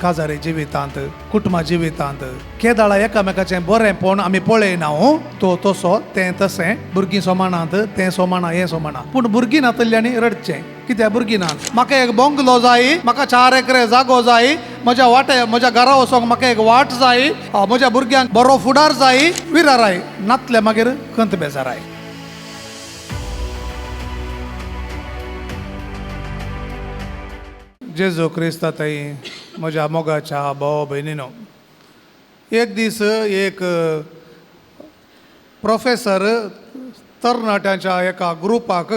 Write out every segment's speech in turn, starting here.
काजारी जिवितांत, कुटुंबा जिवितांत केदाळा एकामेकाचें बरेंपण आमी पळयना. तो तसो, तें तशें, भुरगीं सोमानात, तें सोमाना, हें सोमाना, पूण भुरगीं नातल्यांनी रडचें कित्याक? भुरगीं नात. म्हाका एक बंगलो जाय, म्हाका 4 एकरे जागो जाय, म्हज्या वाटे म्हज्या घरा वचोंक म्हाका एक वाट जाय, म्हज्या भुरग्यांक बरो फुडार जाय. विराराय नातले मागीर खंत बेजाराय. जेजू क्रिस्ता ताई म्हज्या मोगाच्या भाव भयणीनो, एक दीस एक प्रोफेसर तरणाट्यांच्या एका ग्रुपाक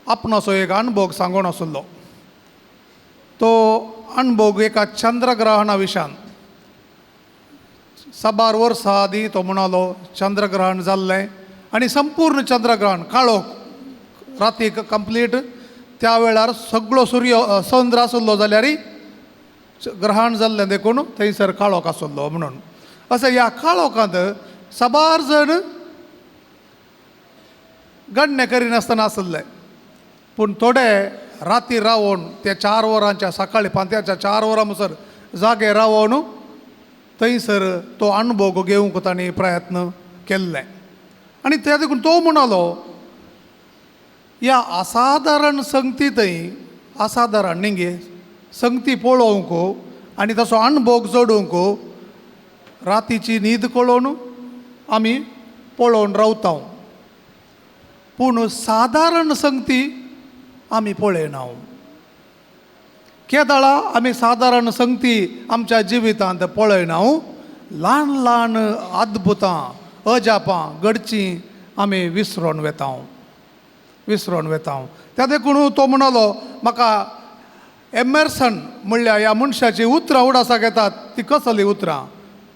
आपणाचो एक अणभोग सांगून आशिल्लो. तो अणभोग एका चंद्रग्रहणा विशयान. साबार वर्सां आदीं तो म्हणालो चंद्रग्रहण जाल्लें आनी संपूर्ण चंद्रग्रहण काळोख रातीक कंप्लीट. त्या वेळार सगळो सूर्य चंद्र आशिल्लो जाल्यार ग्रहण जाल्लें देखून थंयसर काळोख आशिल्लो म्हणून. अशें ह्या काळोखांत साबार जण गण्य करिनासतना आशिल्ले, पूण थोडे राती रावन त्या 4 वरांच्या सकाळी पांत्याच्या 4 वरां म्हणसर जागे रावन थंयसर तो अणभोग घेवंक तांणी प्रयत्न केल्ले. आनी त्या देखून तो म्हणालो ह्या असाधारण संगती थंय असाधारण न्ही गे संगती पळोवंक आनी ताचो अणभोग जोडूंक रातीची न्हीद कळोवन आमी पळोवन रावता, पूण सादारण संगती आमी पळयना. केदळा आमी सादारण संगती आमच्या जिवितांत पळयना. ल्हान ल्हान अद्भुतां अजापां घडचीं आमी विसरोन वेता, विसरोन वेता. त्या देखून तो म्हणालो म्हाका एमर्सन म्हणल्यार ह्या मनशाची उतरां उडासाक येतात. ती कसली उतरां?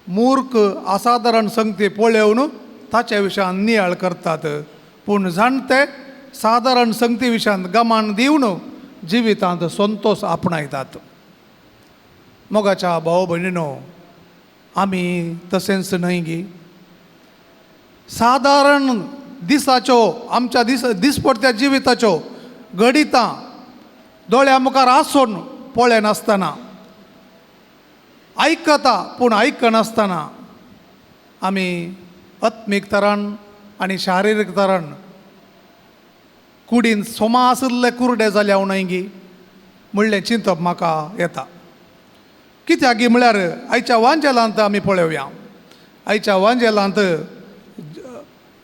मूर्ख असाधारण संगती पळोवन ताच्या विशयान नियाळ करतात, पूण जाणटे सादारण संगती विशयान गमान दिवन जिवितांत संतोश आपणायतात. मोगाच्या भाव भयणीनो, आमी तशेंच न्हय गी? सादारण दिसाच्यो आमच्या दिसपडत्या जिविताच्यो घडितां दोळ्या मुखार आसून पळयनासतना, आयकता पूण आयकनासतना आमी आत्मीक तरान आनी शारिरीक तरान कुडीन सोमा आशिल्ले कुरडे जाल्या न्हय गी म्हणलें चिंतप म्हाका येता. कित्याक गी म्हळ्यार आयच्या वांजेलांत आमी पळोवया. आयच्या वांजेलांत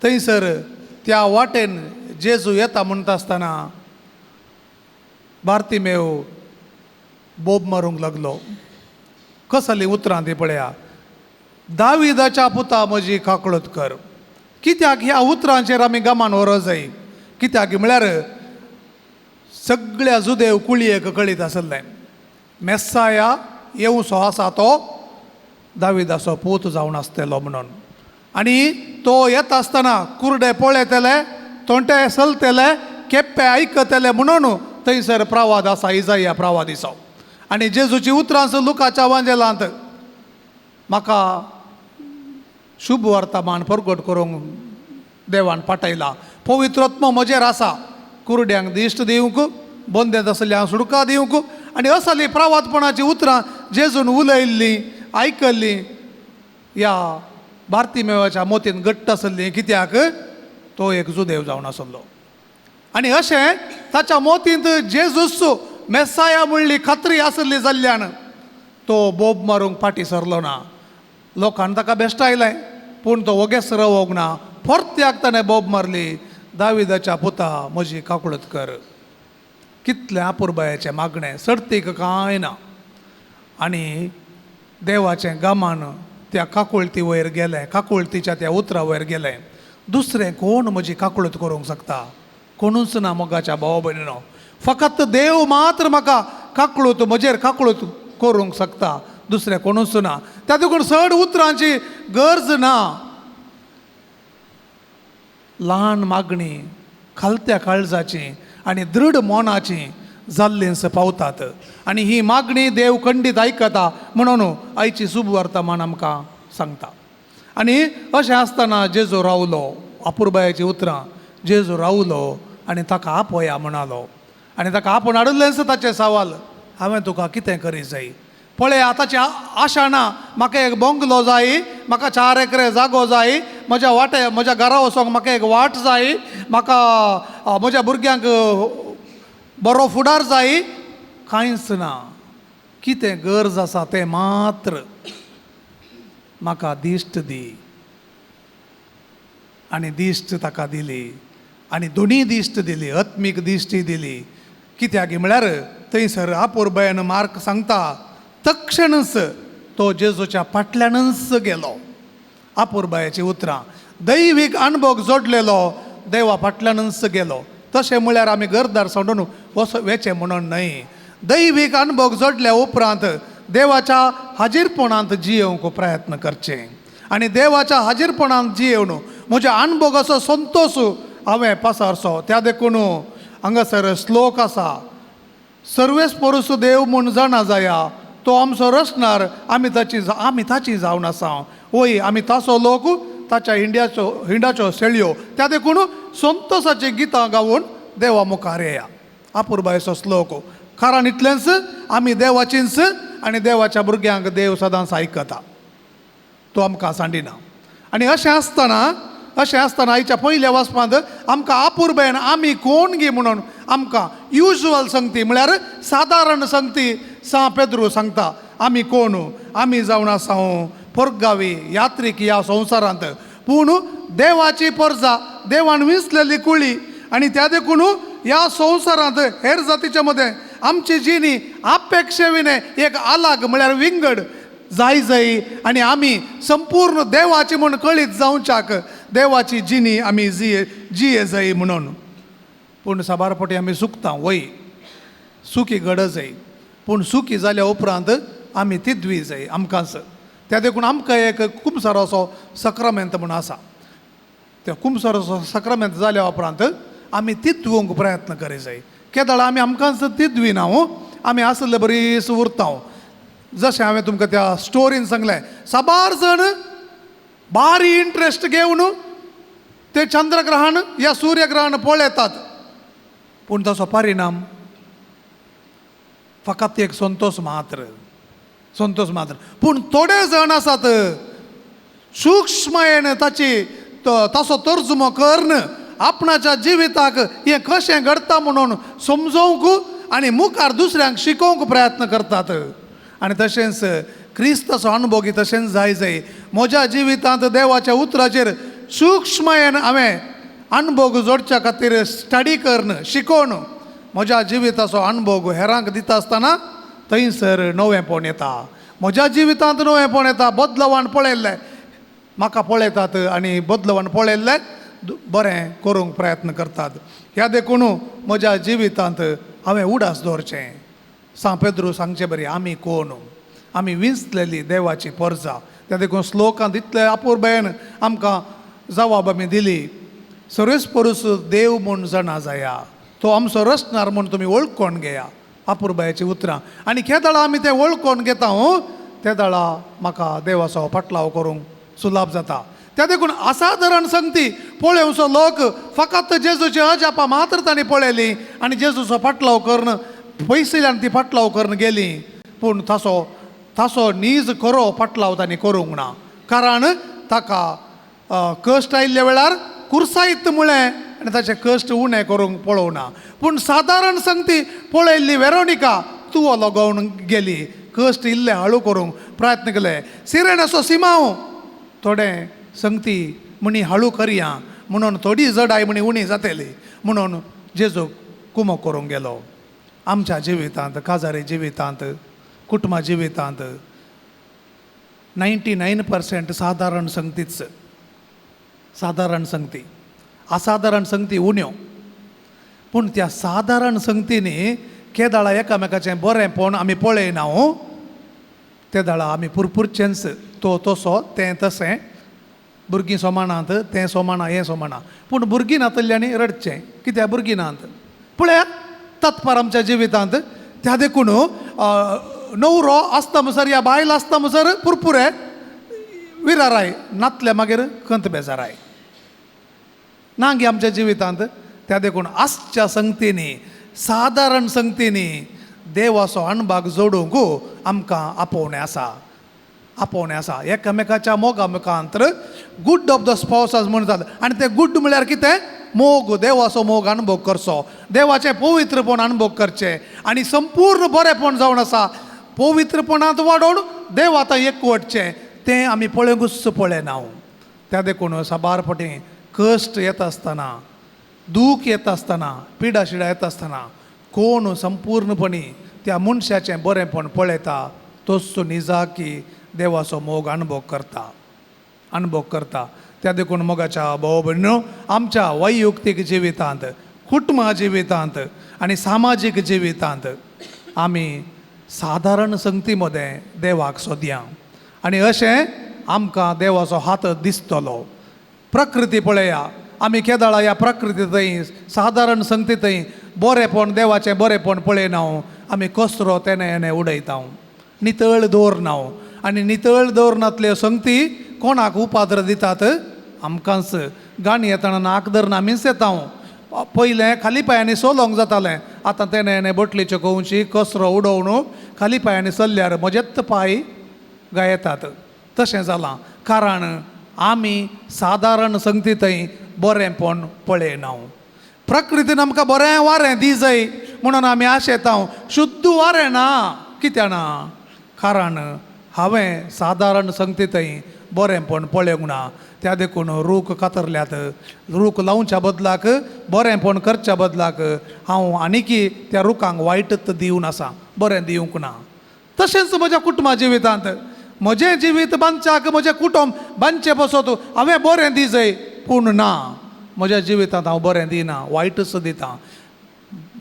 थंयसर त्या वाटेन जेजू येता म्हणटा आसतना बार्तिमेव बोब मारूंक लागलो. कसली उतरां ती पळया, दाविदाच्या पुता म्हजी काकळत कर. कित्याक ह्या उतरांचेर आमी गमान व्हरो जाय? कित्याक म्हळ्यार सगळ्या जुदेव कुळयेक कळीत आसलें मेस्साया येवचो आसा तो दाविदाचो पूत जावन आसतलो म्हणून. आनी तो येता आसतना कुरडे पळयतले, तोंटे चलतले, केप्पे आयकतले म्हणून थंयसर प्रवाद आसा इजाया प्रवादीचो. आनी जेजूची उतरां लुकाच्या वांजेलांत म्हाका शुभ वर्तमान परगट करूंक देवान पाठयला. पवित्रत्म म्हजेर आसा, कुरड्यांक दिश्ट दिवंक, बंदेंत आसल्ल्यांक सुडका दिवंक. आनी असली प्रवादपणाची उतरां जेजून उलयल्लीं आयकल्लीं ह्या बार्तिमेवाच्या मोतीन घट्ट आसल्लीं. कित्याक? तो एक जुदेव जावन आसलो. आनी अशें ताच्या मोतींत जेजूस मेसाया म्हणली खात्री आसली जाल्ल्यान तो बोब मारूंक फाटीं सरलो ना. लोकान ताका बेश्टायलें, पूण तो वोगेच रावोंक ना. परत्याक ताणें बोब मारली, दाविदाच्या पुता म्हजी काकळत कर. कितलें अपुरबायेचें मागणें, सडतीक कांय ना. आनी देवाचें गमान त्या काकुळती वयर गेलें, काकुळतीच्या त्या उतरा वयर गेलें. दुसरें कोण म्हजी काकुळत करूंक शकता? कोणूच ना मोगाच्या भाव भयणीनो. फकत देव मात्र म्हाका काकळूत, म्हजेर काकळूत करूंक शकता, दुसरें कोणूच ना. त्या देखून चड उतरांची गरज ना. ल्हान मागणी खालत्या काळजाची आनी दृढ मनाची जाल्लींस पावतात. आनी ही मागणी देव खंडीत आयकता म्हणून आयची शुभ वर्तमान आमकां सांगता. आनी अशें आसतना जेजू रावलो, अपुरबायेची उतरां, जेजू रावलो आनी ताका आपोया म्हणालो. आनी ताका आपोवन हाडिल्लेंच ताचें सवाल, हांवें तुका कितें करी जाय? पळय आतांची आशा ना, म्हाका एक बंगलो जाय, म्हाका 4 एकरे जागो जाय, म्हज्या वाटे म्हज्या घरा वचोंक म्हाका एक वाट जाय, म्हाका म्हज्या भुरग्यांक बरो फुडार जाय. कांयच ना. कितें गरज आसा तें मात्र म्हाका दिश्ट दी. आनी दिश्ट ताका दिली, आनी दोनी दिश्ट दिली, आत्मीक दिश्टी दिली. कित्याक म्हळ्यार थंयसर अपुरबायेन मार्क सांगता, तक्षणच तो जेजूच्या फाटल्यानच गेलो. अपुरबायेचीं उतरां, दैवीक अणभव जोडलेलो देवा फाटल्यानच गेलो. तशें म्हळ्यार आमी घरदार सोडून वचें म्हणून न्हय. दैवीक अणभव जोडल्या उपरांत देवाच्या हाजीरपणांत जियेवंक प्रयत्न करचें, आनी देवाच्या हाजीरपणांत जियेवन म्हज्या अणभोगाचो संतोश हांवें पसारचो. त्या देखून हांगासर श्लोक आसा, सर्वेस पोरूस देव म्हूण जाणा जाया, तो आमचो रचणार, आमी ताची जावन आसा. वय आमी ताचो लोक, ताच्या हिंडाच्यो शेळयो. त्या देखून संतोसाची गितां गावन देवा मुखार येया. अपुरबायेचो श्लोक. कारण इतलेंच आमी देवाचींच आनी देवाच्या भुरग्यांक देव सदांच आयकता, तो आमकां सांडिना. आनी अशें आसतना आयच्या पयल्या वाचपांत आमकां अपुरबायेन आमी कोण गी म्हणून आमकां युज्वल संगती म्हळ्यार सादारण संगती सां पेद्रू सांगता. आमी कोण? आमी जावन आसा पोरगावी यात्रीक ह्या संवसारांत, पूण देवाची परजा, देवान विंचलेली कुळी. आनी त्या देखून ह्या संवसारांत हेर जातीच्या मदें आमची जिणी अपेक्षे विणे एक आलाग म्हळ्यार विंगड जाय जाय, आनी आमी संपूर्ण देवाची म्हूण कळीत जावच्याक देवाची जिणी आमी जिये जाय म्हणून. पूण साबार फावटी आमी चुकता. वय सुकी गरज जाय, पूण सुकी जाल्या उपरांत आमी तिद्वी जाय आमकांच. त्या देखून आमकां एक कुमसाराचो सक्रामेंत म्हूण आसा. त्या कुमसाराचो सक्रामेंत जाल्या उपरांत आमी तिद्वूंक प्रयत्न करी जाय. केदळा आमी आमकांच तिद्वी ना, आमी आसले बरीच उरता. जशें हांवें तुमकां त्या स्टोरीन सांगलें, साबार जाण भारी इंट्रस्ट घेवन ते चंद्रग्रहण या सूर्यग्रहण पळयतात, पूण ताचो परिणाम फकत एक संतोश मात्र, संतोश मात्र. पूण थोडे जाण आसात सूक्ष्मयेन ताची ताचो तर्जुमो करून आपणाच्या जिविताक हें कशें घडटा म्हणून समजोवंक आनी मुखार दुसऱ्यांक शिकोवंक प्रयत्न करतात. आनी तशेंच क्रिस्ताचो अणभोगी तशेंच जाय जाय. म्हज्या जिवितांत देवाच्या उतराचेर सूक्ष्मयेन हांवें अणभोग जोडच्या खातीर स्टडी करून शिकोवन म्हज्या जिविताचो अणभोग हेरांक दिता आसतना थंयसर नवेंपण येता. म्हज्या जिवितांत नवेंपण येता. बदलवान पळयल्लें म्हाका पळयतात आनी बदलवान पळयल्लें बरें करूंक प्रयत्न करतात. ह्या देखून म्हज्या जिवितांत हांवें उडास दवरचें. सां पेद्रू सांगचे बरी आमी कोण? आमी विंचलेली देवाची परजा. त्या देखून श्लोकांत इतले अपुरबायेन आमकां जवाब आमी दिली. सर्वेस पोरूस देव म्हूण जाणा जाया, तो आमचो रचणार म्हूण तुमी वळखून घेया. अपुरबायेचीं उतरां. आनी केदळा आमी तें वळखून घेता ते दळा म्हाका देवाचो फाटलाव करूंक सुलाभ जाता. त्या देखून असाधारण संगती पळोवचो लोक फकत जेजूची अजापां मात्र तांणी पळयली आनी जेजूचो फाटलाव करून पयसुल्ल्यान ती फाटलाव करून गेली, पूण ताचो नीज खरो फाटलाव तांणी करूंक ना. कारण ताका कश्ट आयिल्ल्या वेळार कुर्सायत म्हळें आनी ताचे कश्ट उणें करूंक पळोवना. पूण सादारण संगती पळयल्ली वेरोनिका तुवो लगोवन गेली, कश्ट इल्ले हळू करूंक प्रयत्न केले. सिरेनाचो सिमांव थोडे संगती म्हणी हळू करया म्हणून थोडी जडाय म्हणी उणी जातली म्हणून जेजूक कुमो करूंक गेलो. आमच्या जिवितांत, काजारी जिवितांत, कुटुंबा जिवितांत 99% सादारण संगतीच, सादारण संगती, असादारण संगती उण्यो. पूण त्या सादारण संगतींनी केदाळा एकामेकाचें बरेंपण आमी पळयना ते दाळा आमी पुरपुरचेंच, तो तसो तें तशें, भुरगीं सोमानात तें सोमाना हें सोमाना. पूण भुरगीं नातल्ल्यांनी रडचें कित्याक भुरगीं नात पळयात तत्पर आमच्या जिवितांत. त्या देखून न्हवरो आसता म्हणसर या बायल आसता म्हणसर पुरपुरे विराराय नातले मागीर खंत बेजाराय ना गे आमच्या जिवितांत. त्या देखून आसच्या संगतींनी, सादारण संगतींनी देवाचो अणभाग जोडूंक आमकां आपोवणें आसा, आपोवणें आसा. एकामेकाच्या मोगा मुखांतर गुड ऑफ the spouses म्हणटात. आनी ते गुड म्हळ्यार कितें? मोग, देवाचो मोग अणभव करचो, देवाचें पवित्रपण अणभव करचें आनी संपूर्ण बरेपण जावन आसा पवित्रपणांत वाडोवन देव आतां एकवटचें तें आमी पळोवंकूच पळयना. त्या देखून साबार फावटी कश्ट येता आसतना, दूख येता आसतना, पिडा शिडा येता आसतना कोण संपूर्णपणी त्या मनशाचें बरेंपण पळयता तोच निजाकी देवाचो मोग अणभव करता, अणभव करता. त्या देखून मोगाच्या भाव भयणीनो, आमच्या वैयक्तीक जिवितांत, कुटुंबा जिवितांत आनी सामाजीक जिवितांत आमी सादारण संगती मदें देवाक सोदया आनी अशें आमकां देवाचो हात दिसतलो. प्रकृती पळया, आमी केदळा ह्या प्रकृती थंय सादारण संगती थंय बरेंपण देवाचें बरेंपण पळयना, आमी कचरो तेणे हेणे उडयता, नितळ दवरना. आनी नितळ दवरनातल्यो संगती कोणाक उपाद्र दितात? आमकांच. गाणी येतना नाक धरून आमीच येता. पयलें खाली पांयांनी सोलोंक जातालें, आतां तेणे हेणे बोटलीच्यो कंवची कचरो उडोवन खाली पांयांनी चल्ल्यार म्हजेच पांय गायतात. तशें जालां कारण आमी सादारण संगती थंय बरेंपण पळयना. प्रकृतीन आमकां बरें वारें दी जाय म्हणून आमी आशेता शुद्ध वारें ना, कित्याक ना? कारण हांवें सादारण संगती थंय बरेंपण पळोवंक ना. त्या देखून रूख कातरल्यात, रूख लावच्या बदलाक बरेंपण करच्या बदलाक हांव आनीकी त्या रुखांक वायटच दिवन आसा, बरें दिवंक ना. तशेंच म्हज्या कुटुंबा जिवितांत म्हजें जिवीत बांदच्याक, म्हजें कुटुंब बांदचें पसत हांवें बरें दी जाय, पूण ना, म्हज्या जिवितांत हांव बरें दिना, वायटच दिता.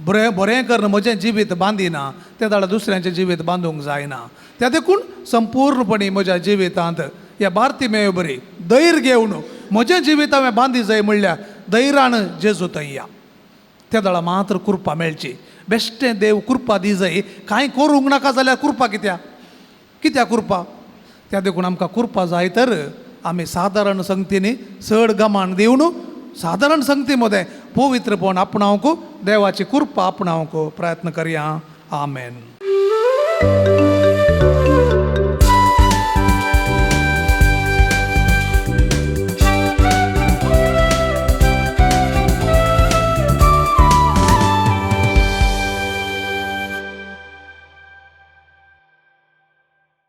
बरें बरें करून म्हजें जिवीत बांदिना, तें जाल्यार दुसऱ्यांचें जिवीत बांदूंक जायना. त्या देखून संपूर्णपणी म्हज्या जिवितांत ह्या बार्तिमेव बरी धैर्य घेवन म्हजें जिवीत हांवें बांदी जाय म्हणल्यार धैर्यान जेजू थंय या, त्या दळा मात्र कृपा मेळची. बेश्टें देव कृपा दी जाय, कांय करूंक नाका जाल्यार कृपा कित्याक, कित्याक कृपा? त्या देखून आमकां कृपा जाय तर आमी सादारण संगतींनी चड गमान दिवन सादारण संगती मदें पवित्रपण आपणावंक, देवाची कृपा आपणावंक प्रयत्न करया. आमेन.